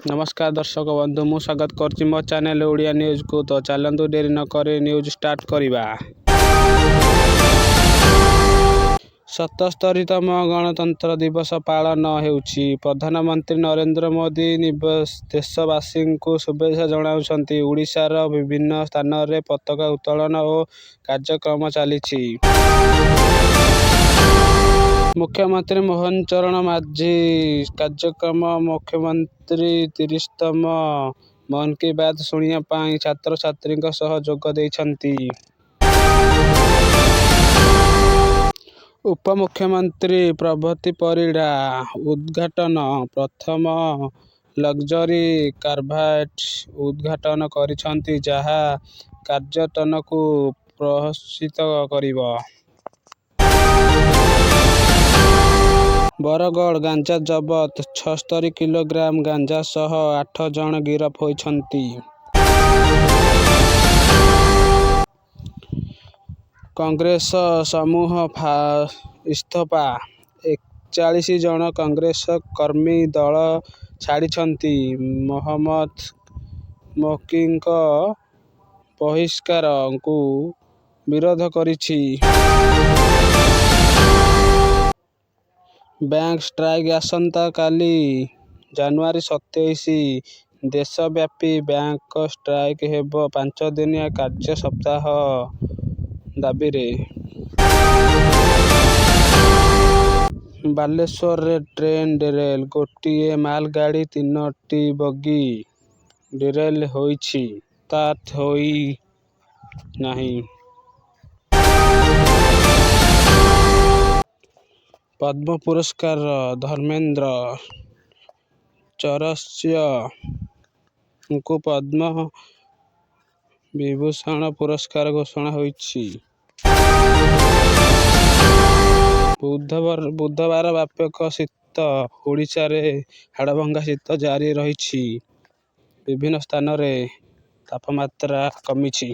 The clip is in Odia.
ନମସ୍କାର ଦର୍ଶକ ବନ୍ଧୁ, ମୁଁ ସ୍ୱାଗତ କରୁଛି ମୋ ଚ୍ୟାନେଲ ଓଡ଼ିଆ ନ୍ୟୁଜ୍କୁ। ତ ଚାଲନ୍ତୁ, ଡେରି ନକରି ନ୍ୟୁଜ୍ ଷ୍ଟାର୍ଟ କରିବା। 77ତମ ଗଣତନ୍ତ୍ର ଦିବସ ପାଳନ ହେଉଛି। ପ୍ରଧାନମନ୍ତ୍ରୀ ନରେନ୍ଦ୍ର ମୋଦି ଦେଶବାସୀଙ୍କୁ ଶୁଭେଚ୍ଛା ଜଣାଇଛନ୍ତି। ଓଡ଼ିଶାର ବିଭିନ୍ନ ସ୍ଥାନରେ ପତାକା ଉତ୍ତୋଳନ ଓ କାର୍ଯ୍ୟକ୍ରମ ଚାଲିଛି। ମୁଖ୍ୟମନ୍ତ୍ରୀ ମୋହନ ଚରଣ ମାଝୀ କାର୍ଯ୍ୟକ୍ରମ। ମୁଖ୍ୟମନ୍ତ୍ରୀ 30ତମ ମନ୍ କି ବାତ୍ ଶୁଣିବା ପାଇଁ ଛାତ୍ରଛାତ୍ରୀଙ୍କ ସହ ଯୋଗ ଦେଇଛନ୍ତି। ଉପମୁଖ୍ୟମନ୍ତ୍ରୀ ପ୍ରଭାତୀ ପରିଡ଼ା ଉଦ୍‌ଘାଟନ। ପ୍ରଥମ ଲଗ୍ଜରୀ କାରଭେଟ୍ ଉଦ୍‌ଘାଟନ କରିଛନ୍ତି, ଯାହା ପର୍ଯ୍ୟଟନକୁ ପ୍ରୋତ୍ସାହିତ କରିବ। ବରଗଡ଼ ଗାଞ୍ଜା ଜବତ। 76 କିଲୋଗ୍ରାମ ଗାଞ୍ଜା ସହ 8 ଜଣ ଗିରଫ ହୋଇଛନ୍ତି। କଂଗ୍ରେସ ସମୂହ ଇସ୍ତଫା। 41 ଜଣ କଂଗ୍ରେସ କର୍ମୀ ଦଳ ଛାଡ଼ିଛନ୍ତି। ମହମ୍ମଦ ମୋକିମଙ୍କ ବହିଷ୍କାରକୁ ବିରୋଧ କରିଛି। ବ୍ୟାଙ୍କ ଷ୍ଟ୍ରାଇକ୍ ଆସନ୍ତାକାଲି ଜାନୁଆରୀ 27 ଦେଶବ୍ୟାପୀ ବ୍ୟାଙ୍କ ଷ୍ଟ୍ରାଇକ୍ ହେବ, 5 ଦିନିଆ କାର୍ଯ୍ୟ ସପ୍ତାହ ଦାବିରେ। ବାଲେଶ୍ୱରରେ ଟ୍ରେନ୍ ଡିରେଲ୍। ଗୋଟିଏ ମାଲଗାଡ଼ି ତିନୋଟି ବଗି ଡିରେଲ୍ ହୋଇଛି। ହତାହତ ହୋଇନାହିଁ। ପଦ୍ମ ପୁରସ୍କାର ଧର୍ମେନ୍ଦ୍ର ଚୌରସିଆଙ୍କୁ ପଦ୍ମ ବିଭୂଷଣ ପୁରସ୍କାର ଘୋଷଣା ହୋଇଛି। ବୁଧବାର ବ୍ୟାପକ ଶୀତ। ଓଡ଼ିଶାରେ ହାଡ଼ଭଙ୍ଗା ଶୀତ ଜାରି ରହିଛି। ବିଭିନ୍ନ ସ୍ଥାନରେ ତାପମାତ୍ରା କମିଛି।